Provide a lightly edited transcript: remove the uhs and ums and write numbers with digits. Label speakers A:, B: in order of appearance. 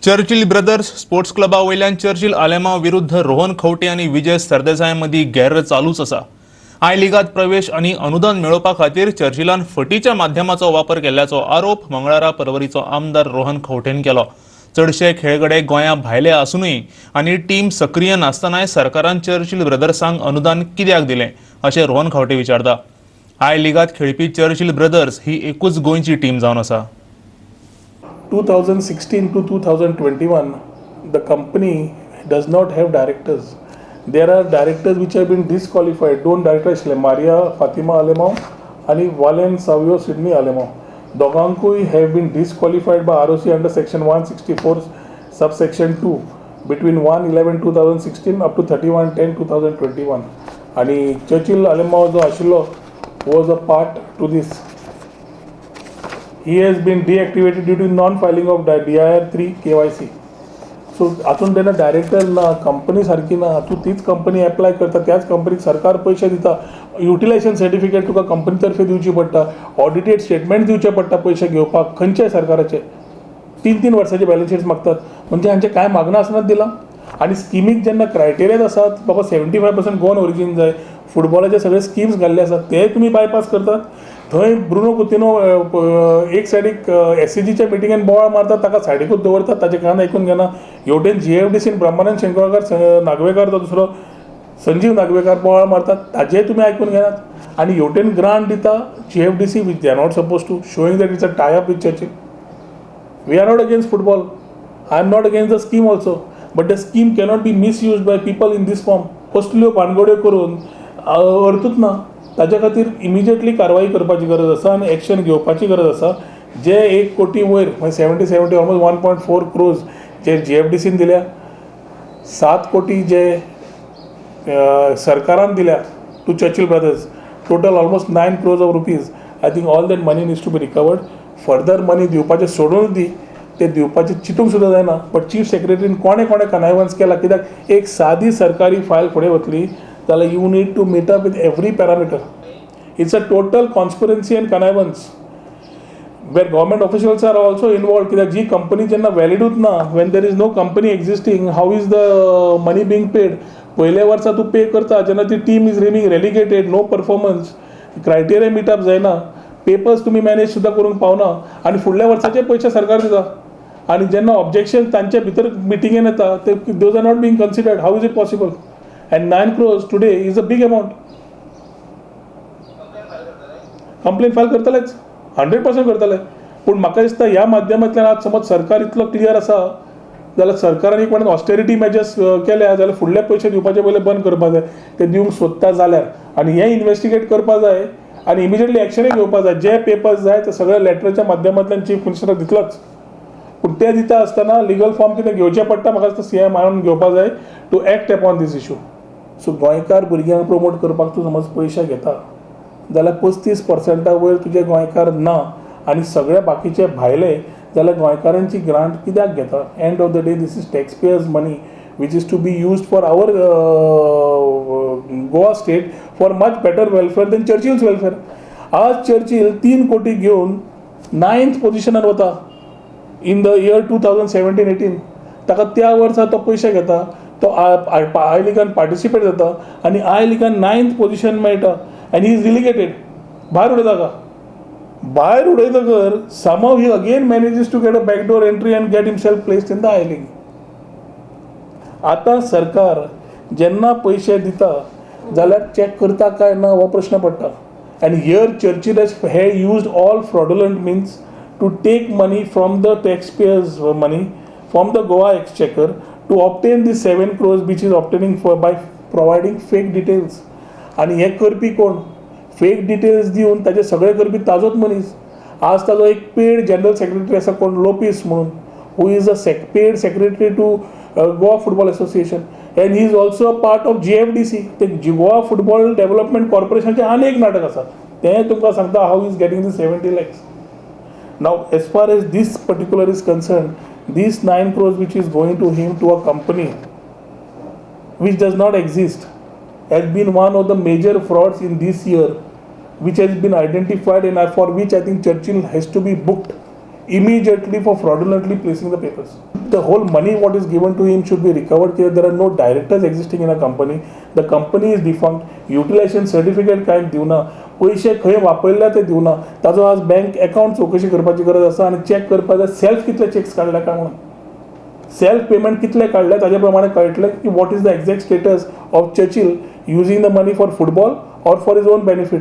A: Churchill brothers sports क्लबा वयल्यान Churchill Alemao विरुद्ध रोहन खंवटे आनी विजय सरदेसाय मदीं गेर्र चालूच आसा. I लिगात प्रवेश आनी अनुदान मेळोवपा खातीर चर्चिलान फटीच्या माध्यमाचो वापर केल्ल्याचो आरोप मंगळारा पर्वरीचो आमदार रोहन खंवटेन केलो. चडशे खेळगडे गोंया भायले आसूनय आनी टीम सक्रीय नासतनाय सरकारान चर्चिल ब्रदर्सांक अनुदान कित्याक दिलें अशें रोहन खंवटे विचारता. I लिगात खेळपी चर्चिल ब्रदर्स ही एकूच गोंयची टीम जावन आसा.
B: 2016 to 2021, the company does not have directors. There are directors which have been disqualified. दोन डायरेक्टर आशिल्ले, मारिया फातिमा आलेमाव आनी वालेन सावियो सिडनी आलेमाव, दोगांकूय have been disqualified by ROC under section 164 subsection 2 between 1/11/2016 up to 31/10/2021. आनी Churchill Alemao जो आशिल्लो was a part to this. He has been deactivated due to non-filing of the DIR 3 KYC. So हातून तेन्ना director ना, company सारकी ना. तूं तीच कंपनी एप्लाय करता, त्याच कंपनीक सरकार पयशे दिता. युटिलायझेशन सर्टिफिकेट तुका कंपनी तर्फे दिवची पडटा, ऑडिटेड स्टेटमेंट दिवचें पडटा पयशे घेवपाक. खंयच्याय सरकाराचे तीन तीन वर्साचे बॅलन्स शीट्स मागतात. म्हणजे हांचें कांय मागणं आसना दिलां. आनी स्किमीक जेन्ना क्रायटेरियाज आसात, बाबा 75% गोवन ओरिजीन जाय, फुटबॉलाचे सगळे स्किम्स घाल्ले आसात, ते तुमी बायपास करतात. थंय ब्रुनो कुतिनो एक सायडीक एससीजीच्या मिटिंगेन बोवाळ मारतात, ताका सायडीकूच दवरतात, ताचे कान आयकून घेना. हेवटेन जीएफडीसीन ब्रह्मानंद शेंकळकार, नागवेकार, तो दुसरो संजीव नागवेकार बोवाळ मारतात, ताजेय तुमी आयकून घेनात. आनी हेवटेन ग्रांट दिता GFDC, which they are not suppose to, showing that it's a tie up with Churchill. We are not against football. I am not against the scheme also. But the scheme cannot be misused by people in this form. कसल्यो भानगड्यो करून अर्थूच ना. ताच्या खातीर immediately कारवाई करपाची गरज आसा आनी एक्शन घेवपाची गरज आसा. जे 1 कोटी वयर, म्हणजे 70 70, almost 1.4 crores जे जीएफडीसीन दिल्या, 7 कोटी जे सरकारान दिल्या to Churchill Brothers, total almost 9 crores of rupees. I think all that money needs to be recovered. Further money दिवपाचें सोडून दी, ते दिवपाचें चिंतूंक सुद्दां जायना. बट चीफ सेक्रेटरीन कोणें कोणें कनायवन्स केला? कित्याक एक सादी सरकारी फायल फुडें वतली जाल्यार you need to meet up with every parameter. It's a total conspiracy and connivance where government officials are also involved. कित्याक जी कंपनी जेन्ना व्हॅलिडूच ना, when there is no company existing, how is the money being paid? पयल्या वर्सा तूं pay करता, जेन्ना ती team is remaining relegated, no performance, criteria meet up जायना, पेपर्स तुमी मॅनेज सुद्दां करूंक पावना आनी फुडल्या वर्साचे पयशे सरकार दिता. आनी जेन्ना ऑब्जेक्शन तांचे भितर मिटिंगेन येता, ते those are not being considered. How is it possible? And 9 crores today is a big amount. Complain file करतलेच, 100% करतले. पूण म्हाका दिसता ह्या माध्यमांतल्यान आज समज सरकार इतलो क्लियर आसा जाल्यार सरकारान एक वाटेन ऑस्टेरिटी मेजर्स केल्या जाल्यार फुडले पयशे दिवपाचे पयले बंद करपा जाय, ते दिवंक सोदता जाल्यार. आनी हें इन्वेस्टिगेट करपा जाय आनी इमिजिएटली एक्शनूय घेवपा जाय. जे पेपर्स जाय ते सगळे लेटराच्या माध्यमांतल्यान चीफ मिनिस्टराक दितलोच. पूण ते दिता आसतना लिगल फॉर्म कितें घेवचें पडटा, म्हाका दिसता सीएम आन घेवपा जाय to act upon this issue. So गोंयकार भुरग्यांक प्रमोट करपाक तूं समज पयशे घेता जाल्यार 35 पर्संटा वयर तुजे गोंयकार ना आनी सगळे बाकीचे भायले जाल्यार गोंयकारांची ग्रांट कित्याक घेता? End of the day, this is tax payers' money which is to be used for our Goa state for much better welfare than Churchill's welfare. आज चर्चिल 3 कोटी घेवन नायन्थ पोजिशनार वता in the year 2017-18. ताका त्या वर्सा तो पयशे घेता, तो I लिगान पार्टिसिपेट जाता आनी I लिगान नायन्थ पोजिशन मेळटा आनी he is रिलिगेटेड. भायर उडयता ताका. भायर उडयतकर somehow he again manages to get a backdoor entry and get himself placed in the I League. आतां सरकार जेन्ना पयशे दिता जाल्यार चॅक करता काय ना हो प्रश्न पडटा. And here Churchill has he used all fraudulent means to take money from the tax payers' money, from the Goa exchequer, to obtain this 7 crores which is obtaining for by providing fake details. आनी हे करपी कोण? Fake details दिवन ताजे सगळे करपी ताजोच मनीस. आज ताजो एक पेड जनरल सेक्रेटरी आसा, कोण लोपीस म्हणून, who is a paid secretary to Goa Football Association and he is also a part of GFDC. ते गोवा फुटबॉल डेव्हलपमेंट कॉर्पोरेशनाचें आनी एक नाटक आसा. तें तुमकां सांगता how is getting the 70 lakhs. Now, as far as this particular is concerned, this 9 crores which is going to him, to a company which does not exist, has been one of the major frauds in this year, which has been identified and for which I think Churchill has to be booked. immediately for fraudulently placing the papers. The whole money what is given to him should be recovered कित्याक there are no directors existing in a company. The company is defunct. Utilization certificate कांय दिवना, पयशे खंय वापरल्या ते दिवना. ताजो आज बँक अकाउंट चवकशी करपाची गरज आसा आनी चॅक करपाक जाय सेल्फ कितले चॅक्स काडल्या काय म्हणून, सेल्फ पेमेंट कितले काडले, ताजे प्रमाणे कळटलें की what is the exact status of Churchill using the money for football or for his own benefit.